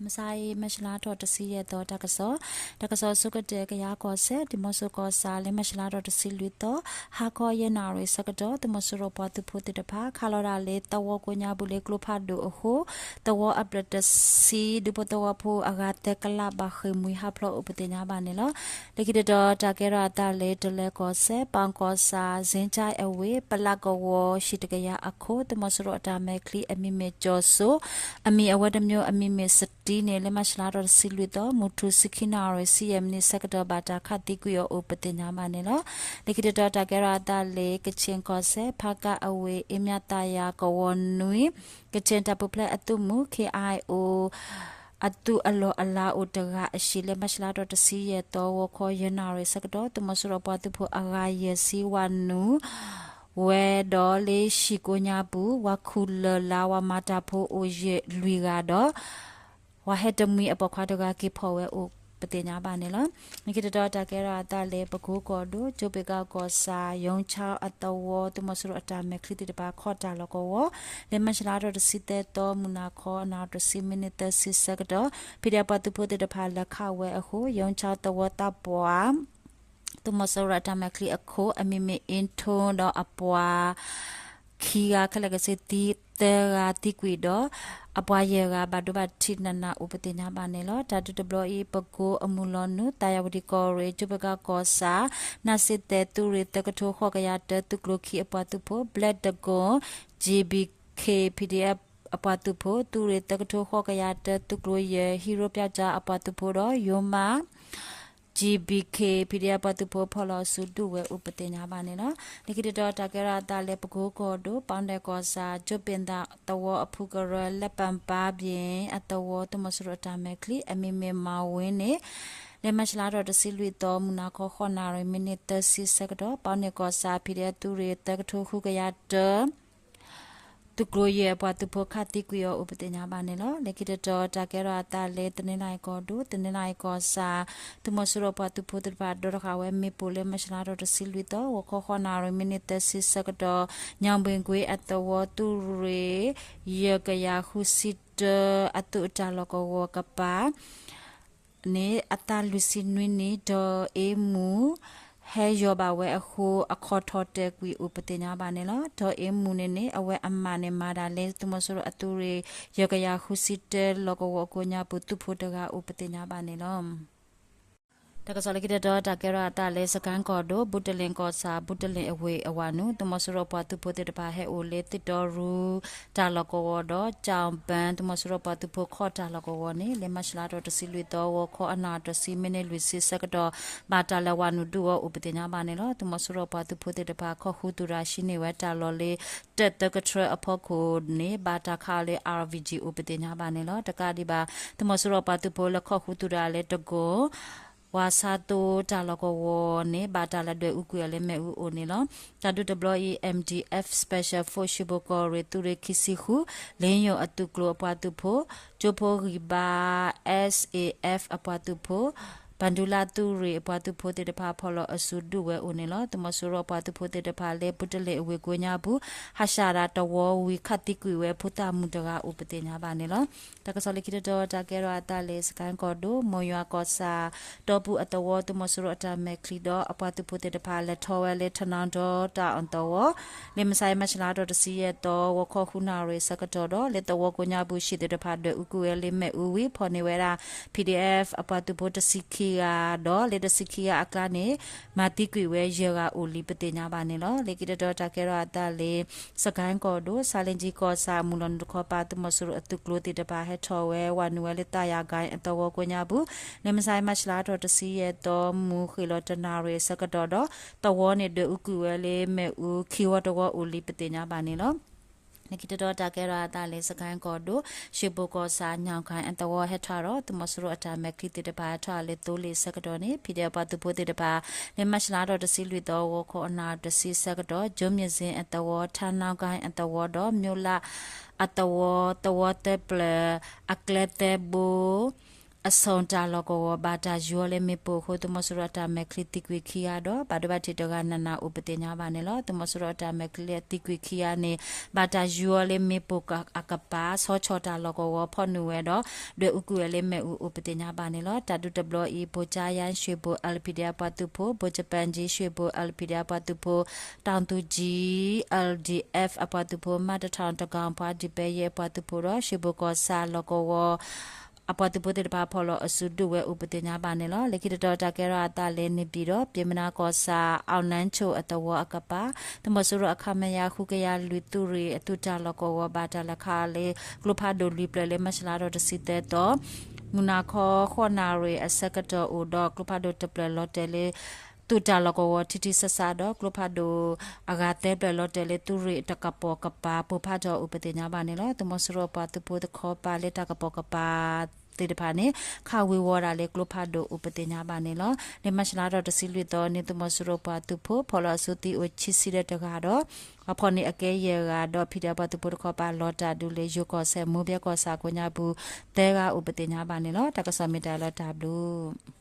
မုၢ်ဆါအံၤ မၢ်ၡလါထီၣ်တဆံယဲၢ်သီ တၢ်ကစီၣ်, တၢ်ကစီၣ်ဆိကတၢၢ် ကယၤကီၢ်စဲၣ် ဒံၣ်မိၣ်စိကီၢ်ဆၣ် လၢမၢ်ၡလါထီၣ်တဆံလွံၢ်သီ ဟါခီယဲၢ်နၣ်ရံၣ်ဆၢကတီၢ် သုးမီၤစိရိၤပှၤသုးဖိသ့ၣ်တဖၣ် ခးလီၤဒၣ်လၢသဝီကိးညါပူၤလၢကျိဖးဒိၣ်အဃိ သဝီအဘျၢၣ်တဆံ ဒူဖိသဝီဖိအဂၤသၢကလးဘၣ်ဃ့ၢ်မှံဟးဖျိးအိၣ်ပသ့ၣ်ညါဘၣ်န့ၣ်လီၤ. လၢခံတတီၤ တၢ်ကဲထီၣ်အသးလၢ တလၢၤကီၢ်စဲၣ် ပၣ်ကီၢ်ဆၣ် စ့ကၠဲအဝ့ၢ် ပလးကဝီၤ ဟံၣ်တကယၤအခိၣ် သုးမီၤစိရိၤအတၢ်မဲာ်ချံအမံၤမ့ၢ်ကၠီၤစိ အမံၤအဝဲတမျိုး အမံၤမ့ၢ်စတံန့ၣ် လၢမၢ်ၡလါထီၣ်တဆံလွံၢ်သီ မုၢ်ထူၣ်ဆံခံနၣ်ရံၣ် ဆံယဲၢ်မံးနံးဆၢကတီၢ် ဘၣ်တၢ်ခးသံကွံာ်အီၤအိၣ်ပသ့ၣ်ညါဘၣ်န့ၣ်လီၤ. လၢခံတတီၤ တၢ်ကဲထီၣ်အသးလၢ ကခ့ၣ်ကီၢ်စဲၣ် ဖးကၣ်အဝ့ၢ် အ့မၠၣ်သးယၤကဝီၤနွံ ကခ့ၣ်တၢ်ပူၤဖျဲးအသုးမုၢ် ခ့ၣ်အၣ်အ့ၣ်အိ အသုးအလီၢ်အလၤအိၣ်တဂၤအဟံၣ် လၢမၢ်ၡလါထီၣ်တဆံယဲၢ်သီ ဂီၤခီယဲၢ်နၣ်ရံၣ်ဆၢကတီၢ် သုးမီၤစိရိၤပှၤသုးဖိအဂၤယဲၢ်ဆံ ဝၤနုာ်ဝဲဒီး လၢဟံၣ်ကိးညါပူၤ ဝၤခူၣ်လၢၢ်လါ ဝၤမၤတၢ်ဖိအိၣ်ယဲၢ်လွံၢ်ဂၤဒီး ဝၤဟဲတမှံၤအပိာ်ခွါတဂၤ က့ၤဖီၣ်ဝဲအိၣ်ပသ့ၣ်ညါဘၣ်န့ၣ်လီၤ. လၢခံတတီၤ တၢ်ကဲထီၣ်အသးလၢ ပကိကီၢ်ဒိၣ် ကၠိဘ့ၣ်ကၣ်ကီၢ်ဆၣ် ယိၤခၠါအသဝီ သုးမီၤစိရိၤအတၢ်မဲာ်ချံသ့ၣ်တဖၣ် ခီၣ်တၢ်လီၢ်ကဝီၤ လၢမၢ်ၡလါထီၣ်တဆံသၢသီ မုၢ်နၤခီ အနၣ်ရံၣ်တဆံ မံးနံးသၢဆံဆၢကတီၢ် ဖံးဒဲးပှၤသုးဖိသ့ၣ်တဖၣ် လဲၤခးဝဲအဃိ ယိၤခၠါသဝီသးပှၢ် သုးမီၤစိရိၤအတၢ်မဲာ်ချံအခိၣ် အမံၤမ့ၢ်အ့ထိဒီးအပှၤခံဂၤ ခဲလၢာ်ကဆ့သံသၢဂၤသံကွံာ်ဒီး အပှၤယဲၢ်ဂၤ ဘၣ်ဒိဘၣ်ထံးနးနးအိၣ်ပသ့ၣ်ညါဘၣ်န့ၣ်လီၤ. တၢ်ဒုးတဘျီအံၤ ပကိအမုၢ်လီၤနုာ် သးယၤဝတံၣ်ကီၢ်ရ့ၣ် ကၠိဘ့ၣ်ကၣ်ကီၢ်ဆၣ် နၢ်စ့သဲး သုးရ့ၣ်သၢကထိဃိးကယၤတၢ သုးကျိၤခံအပှၤသုးဖိ ဘျဲးတကိၣ် GBK PDF အပှၤသုးဖိ သုးရ့ၣ်သၢကထိဃိးကယၤတၢ သုးကျိၤယဲၢ် ဟံရိပျၢ်ကၠါအပှၤသုးဖိဒီး ယိၤမး GBK PDF ပှၤသုးဖိ ဖီၣ်လီၤအစုဒုးဝဲအိၣ်ပသ့ၣ်ညါဘၣ်န့ၣ်လီၤ. လၢခံတတီၤ တၢ်ကဲထီၣ်အသးလၢ ပကိကီၢ်ဒိၣ် ပီၣ်နဲၣ်ကီၢ်ဆၣ် ကၠိဘ့ၣ်သဝီအဖုကရၢ လၢပၣ်ပၣ်ဘ့ၣ်အသဝီ သုးမီၤစိရိၤအတၢ်မဲာ်ချံ အမံၤမ့ၢ်မၤဝ့န့ၣ် လၢမၢ်ၡလါထီၣ်တဆံလွံၢ်သီ မုၢ်နၤခီ ဃိးနၣ်ရံၣ် မံးနံးသၢဆံဆၢကတီၢ် ပီၣ်နဲၣ်ကီၢ်ဆၣ် PDF သုးရ့ၣ်သၢကထိဃုကယၤတၢ သုးကျိၤယဲၢ်အပှၤသုးဖိ ခးသံကွံာ်အီၤအိၣ်ပသ့ၣ်ညါဘၣ်န့ၣ်လီၤ. လၢခံတတီၤ တၢ်ကဲထီၣ်အသးလၢ တနီသရံၣ်ကီၢ်ဒိၣ် တနီသရံၣ်ကီၢ်ဆၣ် သုးမီၤစိရိၤပှၤသုးဖိသ့ၣ်တဖၣ် ဒီးတဃာ်ဝဲမ့ၣ်ပိၢ်လၢ မၢ်ၡလါထီၣ်တဆံလွံၢ်သီ ဂီၤခီဃိးနၣ်ရံၣ် မံးနံးသၢဆံဆၢကတီၢ် ညောင်ပင်ကွေး အသဝီ သုးရ့ၣ် ယဲၢ်ကယၤဃုဆံတၢ အသုးအတၢ်လီၢ်ကဝီၤကပၤ န့ၣ် အသးလွံၢ်ဆံနွံနံၣ် ဒီးအ့မူၢ် ဟဲယီၤဘၣ်ဝဲအဃိ အခီၣ်ထီၣ်တဲာ်ကွံာ်အိၣ်ပသ့ၣ်ညါဘၣ်န့ၣ်လီၤ. ဒီးအ့မူၢ်န့ၣ်န့ၣ် အဝဲအမါန့ၣ် မၤဒၣ်လၢ သုးမီၤစိရိၤအသုးရ့ၣ် ယဲၢ်ကယၤဃုဆံတၢ လီၢ်ကဝီၤအကိးညါပူၤ သုးဖိတဂၤအိၣ်ပသ့ၣ်ညါဘၣ်န့ၣ်လီၤ. တၢ်ကစီၣ်လၢခံတတီၤ တၢ်ကဲထီၣ်အသးလၢ စကဲၣ်ကီၢ်ဒိၣ် ဘူးတလ့ၣ်ကီၢ်ဆၣ် ဘူးတလ့ၣ်အဝ့ၢ်အဝၤနုာ် သုးမီၤစိရိၤပှၤသုးဖိသ့ၣ်တဖၣ် ဟဲအိၣ်လၢသ့ၣ်တီရူ တၢ်လီၢ်ကဝီၤဒီး ကၠီၣ်ဘၢၣ် သုးမီၤစိရိၤပှၤသုးဖိ ခီၣ်တၢ်လီၢ်ကဝီၤန့ၣ် လၢမၢ်ၡလါထီၣ်တဆံလွံၢ်သီ ဂီၤခီအနၣ်တဆံ မံးနံးလွံၢ်ဆံဆၢကတီၢ် ဘၣ်တၢ်လဲၤဝၤနုာ်ဒုးအီၤအိၣ်ပသ့ၣ်ညါဘၣ်န့ၣ်လီၤ. သုးမီၤစိရိၤပှၤသုးဖိသ့ၣ်တဖၣ် ခီၣ်ဃုသူၣ်တၢ် ဟံးန့ၢ်ဝဲတၢ်လီၢ်လၢ တၢၣ်သၢကထြၢအဖီခိၣ်န့ၣ် ဘၣ်တၢ်ခးအီၤလၢ RPG အိၣ်ပသ့ၣ်ညါဘၣ်န့ၣ်လီၤ. တကးဒံးဘၣ် သုးမီၤစိရိၤပှၤသုးဖိလၢခီၣ်ဃုသူၣ်တၢ်လၢတကိၣ် ဝၤဆါသိတၢ်လီၢ်ကဝီၤန့ၣ် ဘၣ်တၢ်လဲၤဒွဲၣ်အူကွံာ်အီၤလၢမ့ၣ်အူအိၣ်န့ၣ်လီၤ. တၢ်ဒုးတဘျီအံၤ MDF Special Force ရှ့ဘိၣ်ကီၢ်ရ့ၣ် သုးရ့ၣ်ခံဆံဃု လ့ယိၣ်အသုးကျိၤအပှၤသုးဖိ ကၠိဖိဂံၢ်ဘါ SAF အပှၤသုးဖိ ပၣ်ဒူလၣ်သုးရ့ၣ်အပှၤသုးဖိသ့ၣ်တဖၣ် ဖီၣ်လီၤအစုဒုးဝဲအိၣ်န့ၣ်လီၤ. သုးမီၤစိရိၤအပှၤသုးဖိသ့ၣ်တဖၣ်လၢ ဘူးတလ့ၣ်အဝ့ၢ်ကိးညါပူၤ ဟးဆှၣ်ဒၣ်တဝီဝံၤ ခးသံကွံာ်ဝဲဖိသၣ်မုၣ်တဂၤအိၣ်ပသ့ၣ်ညါဘၣ်န့ၣ်လီၤ. တၢ်ကစီၣ်လၢခံတတီၤ တၢ်ကဲထီၣ်အသးလၢ စကဲၣ်ကီၢ်ဒိၣ် မိၢ်ယွၤကီၢ်ဆၣ် တီပူၤအသဝီ သုးမီၤစိရိၤအတၢ်မဲာ်ချံဒီး အပှၤသုးဖိသ့ၣ်တဖၣ် လဲၤထီၣ်ဝဲလၢ ထနီဒီတၢ်အသဝီ လၢမုၢ်ဆါအံၤ မၢ်ၡလါထီၣ်တဆံယဲၢ်သီ ဂီၤခီဃုနၣ်ရံၣ်ဆၢကတီၢ်ဒီး လၢသဝီကိးညါပူၤ ဟံၣ်သ့ၣ်တဖၣ်ဒွဲၣ်အူကွံာ်ဝဲလၢမ့ၣ်အူဝံၤ ဖီၣ်န့ၢ်ဝဲဒၣ် PDF အပှၤသုးဖိတဆံခံဂၤဒီး လၢတဆံခံဂၤအကျါန့ၣ် မၤသံကွံာ်ဝဲယဲၢ်ဂၤအိၣ်လံပသ့ၣ်ညါဘၣ်န့ၣ်လီၤ. လၢခံတတီၤ တၢ်ကဲထီၣ်အသးလၢ စကဲၣ်ကီၢ်ဒိၣ် ဆါလ့ကၠံကီၢ်ဆၣ် မုၢ်လီၤနုာ်တခီပၤ သုးမီၤစိရိၤအသုးကျိၤသ့ၣ်တဖၣ် ဟဲထီၣ်ဝဲဝၤနုာ်ဝဲလၢ သးယၤကၣ်အသဝီကိးညါပူၤ လၢမုၢ်ဆါအံၤ မၢ်ၡလါထီၣ်တဆံယဲၢ်သီ မုၢ်ဃ့ၢ်လီၤတနၣ်ရံၣ်အဆၢကတီၢ်ဒီး သဝီန့ၣ်ဒွဲၣ်အူကွံာ်ဝဲလၢမ့ၣ်အူခံဝီတဝီအိၣ်လံပသ့ၣ်ညါဘၣ်န့ၣ်လီၤ. လၢခံတတီၤ တၢ်ကဲထီၣ်အသးလၢ စကဲၣ်ကီၢ်ဒိၣ် ရှ့ဘိၣ်ကီၢ်ဆၣ် ညၣ်ကၣ်အသဝီဟဲထီၣ်ဒီး သုးမီၤစိရိၤအတၢ်မဲာ်ချံသ့ၣ်တဖၣ် ဟဲထီၣ်လၢသိလ့ၣ်အဆၢကတီၢ်န့ၣ် PDF ပှၤသုးဖိသ့ၣ်တဖၣ် လၢမၢ်ၡလါထီၣ်တဆံလွံၢ်သီ ဂီၤခီအနၣ်တဆံဆၢကတီၢ် ကၠိမၠ့ၣ်စ့အသဝီ ထါနီကၣ်အသဝီဒီး မျိးလၣ်အသဝီ သဝီသၢပျၢၤ အကျဲသၢဘိ အဆိတၢ်လီၢ်ကဝီၤ ဘၣ်တၢ်ယူၤအီၤလၢမ့ၣ်ပိၢ်အဃိ သုးမီၤစိရိၤအတၢ်မဲာ်ချံသံကွံာ်ခံဂၤဒီး ဘၣ်ဒိဘၣ်ထံးတဂၤနးနးအိၣ်ပသ့ၣ်ညါဘၣ်န့ၣ်လီၤ. သုးမီၤစိရိၤအတၢ်မဲာ်ချံသံကွံာ်ခံဂၤန့ၣ် ဘၣ်တၢ်ယူၤအီၤလၢမ့ၣ်ပိၢ်အကပၤ ဆီဆီၣ်တၢ်လီၢ်ကဝီၤဖီၣ်နုာ်ဝဲဒီး ဒွဲၣ်အူကွံာ်ဝဲလၢမ့ၣ်အူအိၣ်ပသ့ၣ်ညါဘၣ်န့ၣ်လီၤ. တၢ်ဒုးတဘျီအံၤ ဗိုလ်ကျားယန်းရွှေဘို L P D F အပှၤသုးဖိ ဗိုလ်ကျားယန်းရွှေဘို L P D F အပှၤသုးဖိ တောင်သူကြီး L D F အပှၤသုးဖိ မတထောင်တကောင် ပှၤဒံးပဲယဲၢ်အပှၤသုးဖိဒီး ရွှေဘိုကီၢ်ဆၣ်လီၢ်ကဝီၤ အပှၤသုးဖိသ့ၣ်တဖၣ် ဖီၣ်လီၤအစုဒုးဝဲအိၣ်ပသ့ၣ်ညါဘၣ်န့ၣ်လီၤ. လၢခံတတီၤတၢ်ကဲထီၣ်အသးလၢ နေပြည်တော် ပျဉ်းမနာ်ကီၢ်ဆၣ် အောင်လင်းချိုအသဝီအကပၤ သုးမီၤစိရိၤအ ခမရ ဃုကယၤလွံၢ် သုးရ့ၣ်အသုးတၢ်လီၢ်ကဝီၤ ဘၣ်တၢ်လဲၤခးလၢ ကျိဖးဒိၣ်လွံၢ်ဖျၢၣ်လၢ မၢ်ၡလါထီၣ်တဆံသၢသီ မုၢ်နၤခီ ဃိးနၣ်ရံၣ်အဆၢကတီၢ်အိၣ်ဒီး ကျိဖးဒိၣ်တဖျၢၣ်လီၤတဲာ်လၢ သုးတၢ်လီၢ်ကဝီၤထံထံဆးဆးဒီး ကျိဖးဒိၣ်အဂၤသၢဖျၢၣ်လီၤတဲာ်လၢ သုးရ့ၣ်တၢ်ကပိာ်ကပၤ ပိၢ်ဖးထီၣ်အိၣ်ပသ့ၣ်ညါဘၣ်န့ၣ်လီၤ. သုးမီၤစိရိၤပှၤသုးဖိတခီပၤလၢတၢ်ကပိာ်ကပၤသ့ၣ်တဖၣ်န့ၣ် ခးဝ့ၤဝီၤဒၣ်လၢကျိဖးဒိၣ်အိၣ်ပသ့ၣ်ညါဘၣ်န့ၣ်လီၤ. လၢမၢ်ၡလါထီၣ်တဆံလွံၢ်သီန့ၣ် သုးမီၤစိရိၤပှၤသုးဖိ ဖီၣ်လီၤအစုသံအိၣ်ခံဆံဒီးတဂၤဒီး အဖီၣ်န့ၢ်အကဲယဲၢ်ဂၤဒီး PDF ပှၤသုးဖိတခီပၤလီၤတၢ်ဒုးလၢ ယိၤကီၢ်စဲၣ် မိၢ်ဘဲကီၢ်ဆၣ်ကိးညါပူၤ သၢဂၤအိၣ်ပသ့ၣ်ညါဘၣ်န့ၣ်လီၤ. တၢ်ကစီၣ်မ့ၢ်တၢ်လီၤတၢ်ဘျုး